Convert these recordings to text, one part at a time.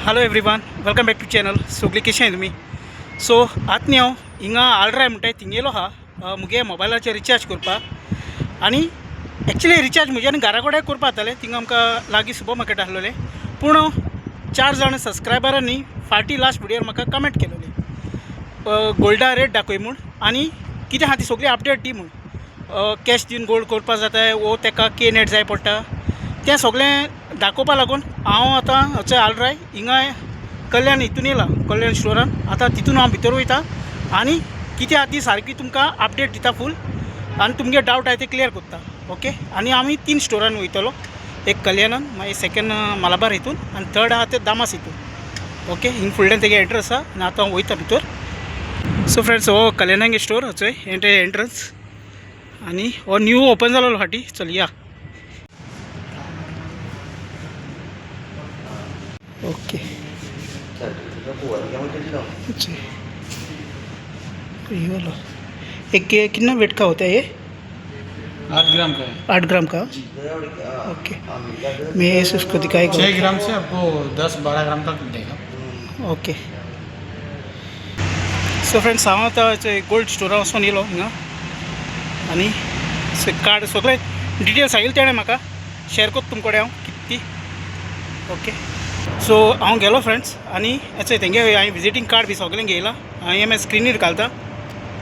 Hello everyone, welcome back to channel. सगळीं कशें तुमी? सो आतां न्ही हांव हिंगा आल्राय म्हणटाय थिंगेलो आहा मुगे मोबायलाचेर रिचार्ज करपाक. आनी एक्चुली रिचार्ज म्हज्यान घरा कडेन करपा जातालें, थिंगा आमकां लागीं सुपर मार्केट आसलेलें. पूण 4 जाण सबस्क्रायबरांनी फाटीं लास्ट व्हिडियोर म्हाका कमेंट केलोली गोल्डा रेट दाखय म्हूण आनी कितें आहा ती सगळी अपडेट दी म्हूण. कॅश दिवन गोल्ड करपा जाता वो तेका के नेट जाय पडटा, तें सगळें दाखोवपा लागून हांव आतां हचय आल्राय हिंगा कल्याण हितून येयला, कल्याण स्टोरान. आतां तितून हांव भितर वयता आनी कितें आहा ती सारकी तुमकां अपडेट दिता फूल आनी तुमगे डावट आहा ते क्लियर करता. ओके, आनी आमी 3 स्टोरान वयतलो, एक कल्याणान, मागीर सेकेंड मालाबार हितून आनी थर्ड आहा ते दामास हितून. ओके, हिंग फुडल्यान तेगे एड्रेस आहा आनी आतां हांव वयता भितर. सो फ्रेंड्स, हो कल्याणागे स्टोर हचय एंट्रन्स आनी हो न्यू ओपन जालो फाटीं. चल या. ओके, ये वाला एक कितना वेट का होता है ये? 8 ग्राम का है. 8 ग्राम का. ओके, मैं इसको दिखाएगा. 6 ग्राम से आपको 10-12 ग्राम तक मिलेगा. ओके. सो फ्रेंड्स, हांव आतां गोल्ड स्टोरार वचून येयलो हिंगा आनी कार्ड सगळे डिटेल्स सांगिल्ले तेणें म्हाका शेअर करता तुमचे कडेन हांव कितें ती. ओके, सो हांव गेलो फ्रेंड्स आनी हेचो तेंगे हांवें विजिटींग कार्ड बी सगळें घेयलां, हांवें मागीर स्क्रिनीर घालता.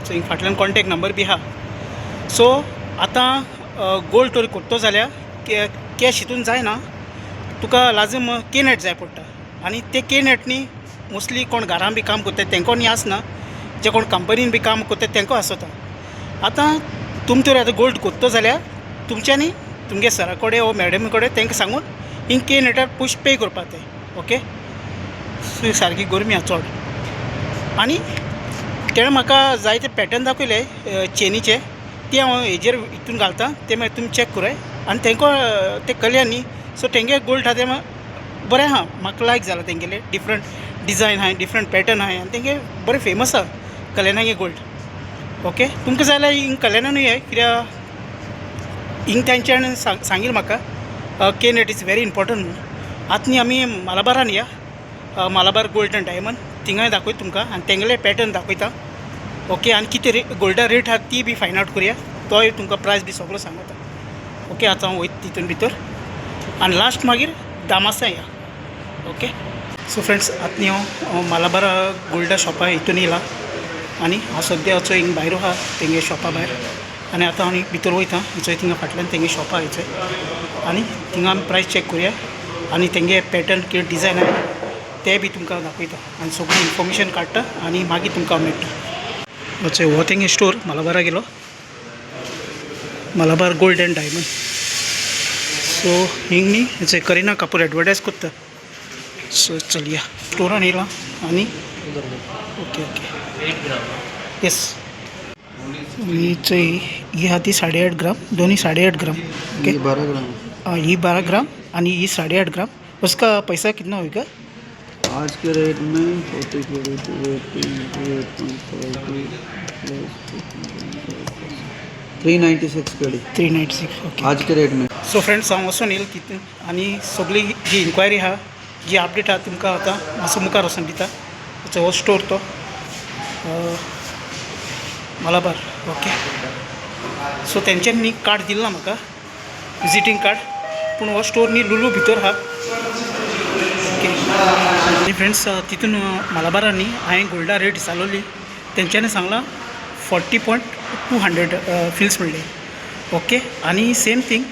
सो हिंग फाटल्यान कॉन्टेक्ट नंबर बी आहा. सो आतां गोल्ड तर करतो जाल्यार कॅश हितून जायना, तुका लाजम के नेट जाय पडटा. आनी ते के नेट न्ही मोस्टली कोण घरान बी काम करता तेंको न्ही आसना, जे कोण कंपनीन बी काम करता तेंको आसता. आतां तुम तर आतां गोल्ड करतो जाल्यार तुमच्यांनी तुमगे सरा कडेन वो मॅडमी कडेन तेंकां सांगून हिंग के नेटार पयशे पे करपा ते. ओके, सारकी गरमी आहा चड. आनी तेणें म्हाका जायते पॅटर्न दाखयले चेनीचे, ते हांव हेजेर हितून घालता, ते मागीर तुमी चॅक कराय. आनी तेंको ते कल्याण न्ही, सो तेंगे गोल्ड आहा तें बरें आहा, म्हाका लायक जालां. तेंगेले डिफरंट डिजायन आहाय, डिफरंट पॅटर्न आहाय आनी तेंगे बरें फेमस आहा कल्याणागे गोल्ड. ओके, तुमकां जाय जाल्यार हिंग कल्याणानूय ये, कित्याक हिंग तेंच्यान सांगिल्लें म्हाका K net is very important म्हणून. आतां न्ही आमी मालाबारान या, मालाबार गोल्ड एंड डायमंड, थिंगाय दाखयता तुमकां आनी तेंगेले पॅटर्न दाखयता. ओके, आनी कितें रे गोल्डा रेट आहा ती बी फायंड आवट करुया, तोय तुमकां प्रायस बी सगळो सांगता. ओके, आतां हांव वयता तितून भितर आनी लास्ट मागीर दामासा या. ओके, सो फ्रेंड्स, आतां न्ही हांव मालाबार गोल्डा शॉपा हितून येयला आनी हांव सद्या वचो हिंग भायर आहा तेंगे शॉपा भायर. आनी आतां हांव भितर वयता, हिचोय थिंगा फाटल्यान तेंगे शॉपा हिचोय आनी थिंगा आमी प्रायस चॅक करुया आनी तेंगे पॅटर्न कितें डिजायन आहा ते बी तुमकां दाखयता आनी सगळी इन्फॉर्मेशन काडटा आनी मागीर तुमकां मेळटा. वचय हो तेंगे स्टोर मालाबारा गेलो, Malabar gold and diamond. So हिंग न्ही हेचे करिना कपूर एडवर्टायज करता. सो चलया स्टोरान येयला आनी ओके ओके येस, ही ही आहा ती 8.5 ग्राम, दोन्ही 8.5 ग्राम. ओके, 12 ग्राम. ही 12 ग्राम आणि ही 8.5 ग्राम. उसका पैसा कितना होगा आज के रेट में? 40 42 8.52 प्लस 396 कड़ी. 396. ओके, आज के रेट में. सो फ्रेंड्स, हांव वचून येयला तितून आनी सगळी जी इन्क्वायरी आहा, जी अपडेट आहा तुमकां आतां मातसो मुखार वचून दिता. हो स्टोर तो मालाबार. ओके, सो तेंच्यांनी न्ही कार्ड दिलां ना म्हाका, विजिटींग कार्ड, पूण हो स्टोर न्ही लुलू भितर आहा. ओके, आनी फ्रेंड्स, तितून मालाबारान न्ही हांवें गोल्डा रेट विचारलोली, तेंच्यांनी सांगलां 40.200 फिल्स म्हणले. ओके, आनी सेम थींग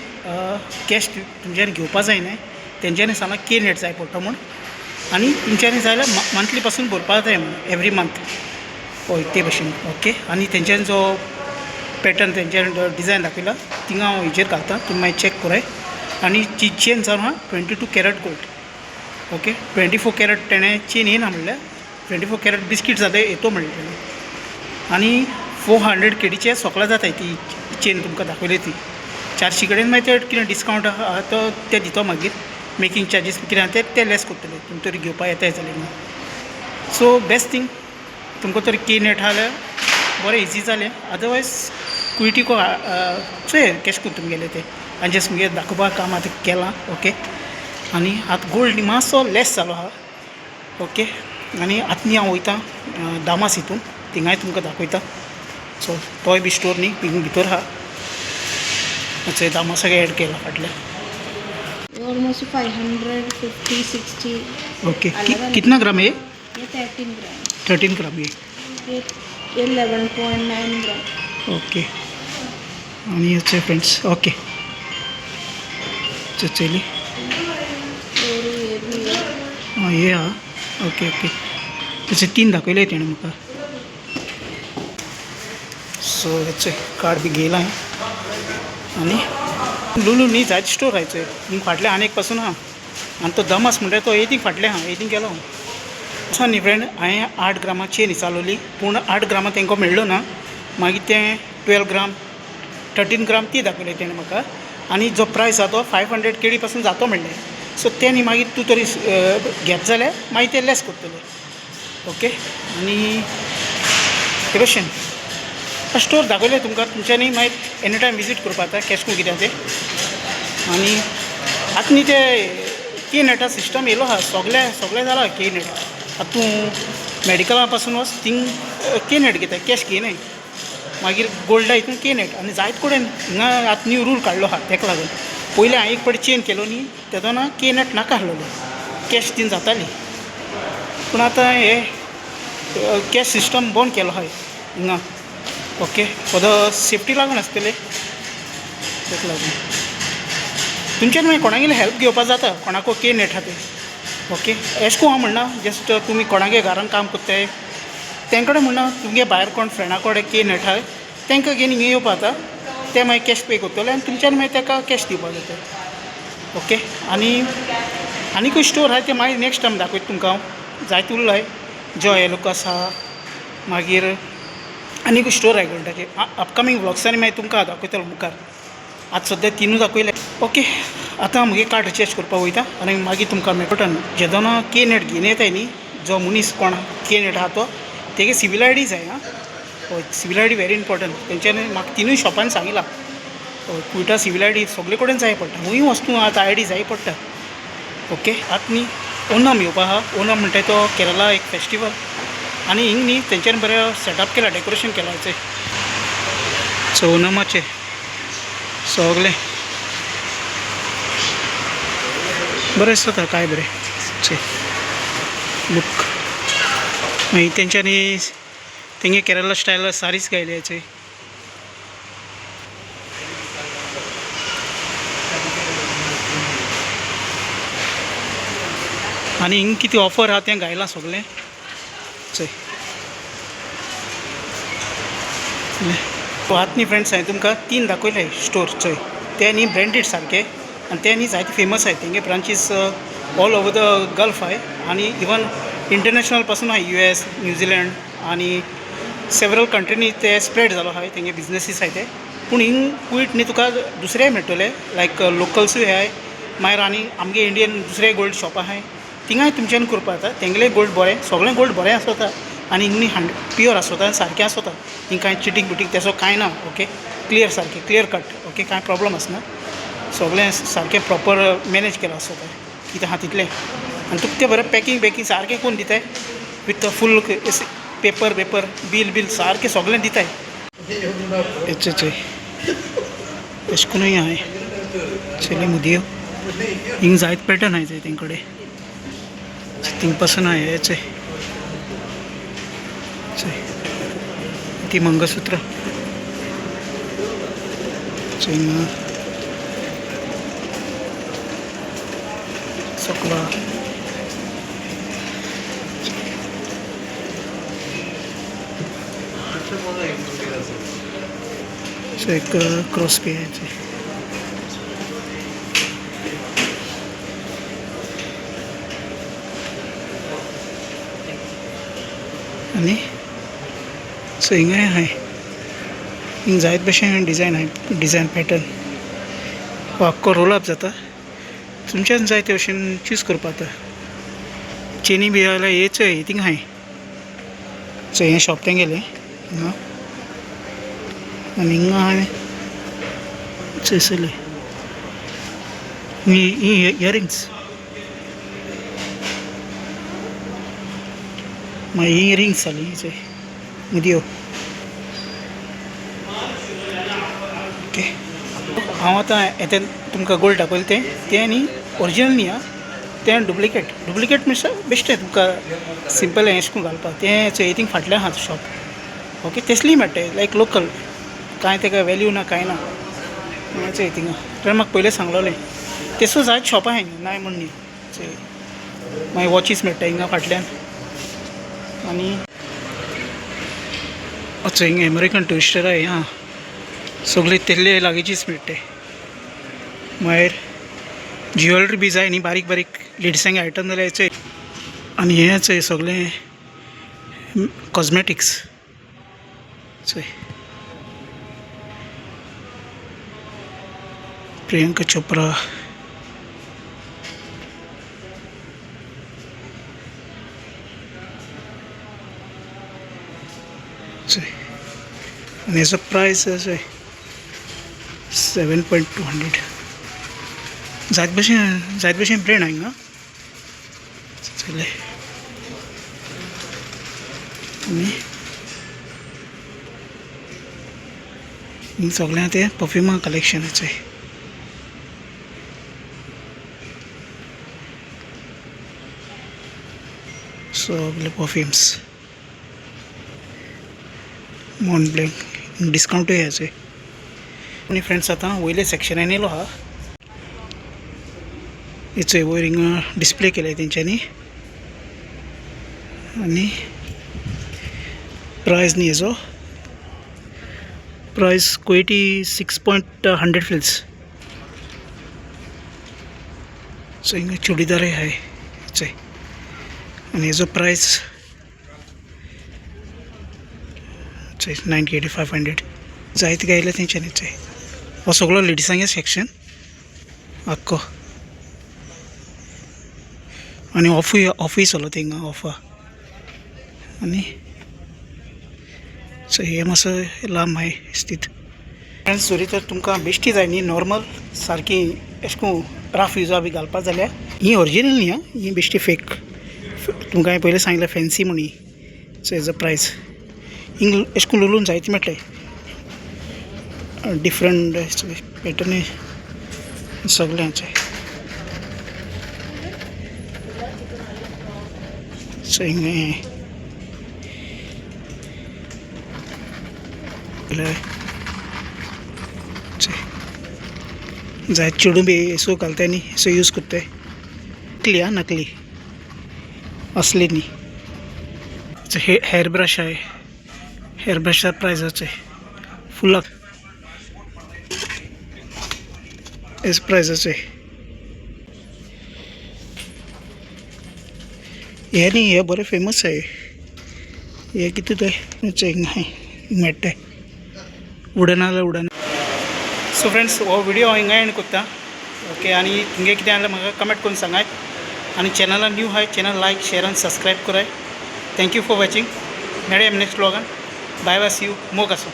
कॅश तुमच्यांनी घेवपा जायना, तेंच्यांनी सांगलां के नेट जाय पडटा म्हूण आनी तुमच्यांनी जाय जाल्यार मंथली पासून भरपा जाय म्हूण, एवरी मंथ. हय, ते भशेन. ओके, आनी तेंच्यांनी जो पॅटर्न तेंच्यांनी डिजायन दाखयला थिंगा हांव हेजेर घालता, तुमी मागीर चॅक कराय. आनी ती चेन जावन आहा 22 carat gold. Okay, 24 carat तेणें चेन येयना म्हणल्यार, 24 कॅरट बिस्कीट जाता येतो म्हणलें तेणें. आनी 400 केडीचे सोकला जाताय ती चेन तुमकां दाखयली ती 400 कडेन. मागीर ते कितें डिस्कावंट आहा तो ते दितो, मागीर मेकींग चार्जीस कितें आहा ते ते लेस करतले तुमी तरी घेवपा येताय जाल्यार न्हू. सो बेस्ट थींग, तुमकां तर के नेट आहा जाल्यार बरें इजी जालें, अदरवायज कुयटिको चोय कॅश करून तुमगेलें तें. आनी जस्ट मुगे दाखोवपाक काम आतां केलां. ओके, आनी आतां गोल्ड मातसो लेस जालो आहा. ओके आनी आतां न्ही हांव वयता दामास हितून थिंगाय तुमकां दाखयता. सो तोय बी स्टोर न्ही थिंग भितर आहा. चोय दामासाक एड केला फाटल्यान. ऑलमोस्ट 550 60. ओके कितना ग्राम है? ये 13 ग्राम. 13 ग्राम ये. ये 11.9 ग्राम. ओके आनी हेचे फ्रेंड्स. ओके चली. और ये भी है. आं हे आहा. ओके ओके तशें तीन दाखयले तेणें म्हाका. सो हेचे कार्ड बी घेयलां हांवें. आनी लुलू न्ही जायते स्टोर आहा चोय फाटल्यान आनी एक पासून आहा. आनी तो दमास म्हणटा तो एतींग फाटलें आहा, एतींग गेलो हांव. सो न्ही फ्रेंड, हांवें 8 ग्रामां चेन चालवली पूण 8 ग्रामां तांकां मेळ्ळो ना. मागीर तें 12 ग्राम 13 ग्राम ती दाखयले तेणें म्हाका. आनी जो प्रायस आहा तो 500 केडी पासून जातो म्हणलें. सो तें न्ही मागीर तूं तरी घेत जाल्यार मागीर ते लेस करतले. ओके आनी हे भशेन स्टोर दाखयले तुमकां. तुमच्यांनी मागीर एनी टायम विजीट करपा जाता कॅश करून कितें तें. आनी आतां न्ही ते के नेटा सिस्टम येयलो आहा. सगळे सगळें जालां के नेट. आतां तूं मेडिकला पासून वच थिंग के नेट घेताय, कॅश घेयनाय. मागीर गोल्डा हितून के नेट आनी जायत कडेन हिंगा आतां न्यू रूल काडलो आहा. तेका लागून पयलीं हांवें एक फावटी चेन केलो न्ही तेदोना के नेट नाका आहलोलें, कॅश दिवन जाताली. पूण आतां हे कॅश सिस्टम बंद केलो आहा हिंगा. ओके फॉर the safety लागून आसतलें तेका लागून. तुमच्यान मागीर कोणागेले हेल्प घेवपा जाता, कोणाको के नेट आहा तें. ओके एश कोन हांव म्हणना जस्ट तुमी कोणागे घरान काम करताय तें कडेन म्हणना, तुमगे भायर कोण फ्रेंडा कडेन के नेट आहा तांकां घेवन हिंगा येवपा जाता. ते मागीर कॅश पे करतले आनी तुमच्यान मागीर ताका कॅश दिवपा जाता. ओके आनी आनीकूय स्टोर आहा ते मागीर नेक्स्ट टायम दाखयता तुमकां हांव. जायते उरलाय जॉय आलुकास आहा, मागीर आनीकूय स्टोर आहा गोल्डाचे. अपकमींग व्लॉग्सांनी मागीर तुमकां दाखयतलो मुखार. आतां सद्या तिनूय दाखयले. ओके आतां म्हगे कार्ड रिचार्ज करपाक वयता आनी मागीर तुमकां मेळटा. जेदोना के नेट घेवन येताय न्ही जो मनीस कोण के नेट आहा तो तेगे सिवील I D जाय. आं हय civil I D very important. तेंच्यांनी म्हाका तिनूय शॉपान सांगिलां. हय कुयटा सिवील I D सगळे कडेन जाय पडटा, खंयूय वच तूं आतां I D जाय पडटा. ओके आतां न्ही ओनम येवपा आहा. ओनम म्हणटा तो केरला एक फेस्टिवल. आनी हिंग न्ही तेंच्यांनी बरें सेटअप केला, डेकोरेशन केलां. सो ओनमाचें सगळें बरें दिसता काय बरें चय लूक. मागीर तेंच्यांनी तेंगे केरला स्टायल सारीच घायल्या चय. आनी हिंग कितें ऑफर आहा तें घायलां सगळें चय. आतां न्ही फ्रेंड्स हांवें तुमकां 3 दाखयले स्टोर चोय. ते न्ही ब्रँडेड सारके आनी ते न्ही जायते फेमस आहाय. तेंगे branches all over the Gulf आहाय आनी इवन इंटरनॅशनल पासून आहाय. US, New Zealand आनी सेवरल कंट्रीनी ते स्प्रेड जालो आहाय तेंगे बिजनसीस आहाय ते. पूण हिंग कुवेट न्ही तुका दुसरेय मेळटले लायक लोकल्सूय आहाय. मागीर आनी आमगे इंडियन दुसरे गोल्ड शॉप आहाय थिंगाय तुमच्यान करपा जाता. तेंगेलें गोल्ड बरें, सगळें गोल्ड बरें आसता आनी हिंग न्ही प्युअर आसता आनी सारकें आसता. हिंग कांय चिटींग बिटींग तेसो कांय ना. ओके क्लियर सारकें क्लियर कट. ओके कांय प्रॉब्लम आसना, सगळें सारकें प्रॉपर मॅनेज केलां आसता कितें आहा तितलें. आनी तुका तें बरें पॅकींग बॅकींग सारकें करून दिताय with full paper paper bill bill सारकें सगळें दिताय. हेचे चोय एश कोनूय आहाय चली मुदयो हिंग जायत पॅटर्न आहाय चोय तें कडेन थिंग पासून आहाय. हे चोय चोय ती मंगळसूत्र चोय हिंगा सकला. सो एक क्रॉस पे आहे. आनी सो हिंगाय आहाय हिंग जायत भशेन डिजायन आहाय, डिजायन पॅटर्न. हो आख्खो रोलअप जाता, तुमच्यान जाय ते भशेन चूज करपा जाता. चेनी बी जाल्यार हे चोय थिंग आहाय. चोय हें शॉप तेंगेलें हिंगा आनी हिंगा आहाय चोयसरलें ही इयरिंग्स. मागीर ही रिंग्स जाली चोय मुदयो. ओके, हांव आतां येते तुमकां गोल्ड दाखयलें तें तें आनी ओरिजिनल न्ही आं, तें डुप्लिकेट. डुप्लिकेट मिन्स बेश्टें तुमकां सिंपल हें अशें करून घालपाक. तें चोय थिंग फाटल्यान आहा शॉप. ओके, तेसलीय मेळटा लायक लोकल, कांय तेका वेल्यू ना कांय ना. चोय थिंगा तेणें म्हाका पयलें सांगलोलें तेसो जायत शॉपां आहाय नाय म्हूण न्ही. चोय मागीर वॉचीस मेळटा हिंगा फाटल्यान. आनी अच्छा हिंगा अमेरिकन ट्युरिस्टर आहे हां, सगळी तेल्ले लागींचीच मेळटा. मागीर ज्युवेलरी बी जाय न्ही बारीक बारीक लेडिसांक आयटम जाल्यार चोय. आनी हें चोय सगळें कॉजमॅटिक्स चोय. प्रियंका चोप्रा. चोय आनी हेजो प्रायस चोय 7.200. जायत भशेन ब्रेंड हांगा चोयले. आनी हिंग सगळें तें परफ्युमा कलेक्शन चोय. सगळे परफ्युम्स मॉन ब्लँक डिस्कावंटूय आहा चोय. आनी फ्रेंड्स आतां वयल्या सेक्शनान येयलो आहा. हे चोय वयर हिंगा डिस्प्ले केले तेंच्यांनी. आनी प्रायस न्ही हेजो प्रायस कुवेटी 6.100 फिल्स. सो हिंगा चुडीदारय आहाय चोय. आनी हेजो प्रायस चोय 98,500. जायते गायले तेंच्यांनी चोय. हो सगळो लेडिसांगे सेक्शन आख्खो. आनी ऑफूय ऑफूय चलता हिंगा ऑफा. आनी सो हे मातसो लांब आहाय स्थित. फ्रेंड्स जरी तर तुमकां बेश्टी जाय न्ही नॉर्मल सारकी अशें करून राफ युजा बी घालपाक जाल्यार ही ओरिजिनल न्ही आं, ही बेश्टी फेक. तुमकां हांवें पयलीं सांगलें फॅन्सी म्हूण ही. सो हेजो प्रायस हिंग अशें करून उलोवन जायते मेळटले डिफरंट पॅटर्न सगळ्यांचे. सो हिंगा जाय चेडूं बी सो घालताय न्ही सो यूज करताय. नकली आं, नकली असली न्ही. हे हेअर ब्रश आहे. हेअर ब्रशार प्रायस फुलाक हेज प्रायस. हे न्ही हे बरें फेमस आहे. हे कितें तें हिंगा मेळटा वुडन जाल्यार वुडन. सो फ्रेंड्स हो व्हिडिओ हांव हिंगा एंड करता. ओके, आनी तुमगे कितें जाल्यार म्हाका कमेंट करून सांगाय. आनी चॅनला न्यू आहाय चॅनल लायक शेर आनी सबस्क्रायब कराय. Thank you for watching. मेळया नेक्स्ट व्लॉगान. Bye bye, see you. मोग आसूं.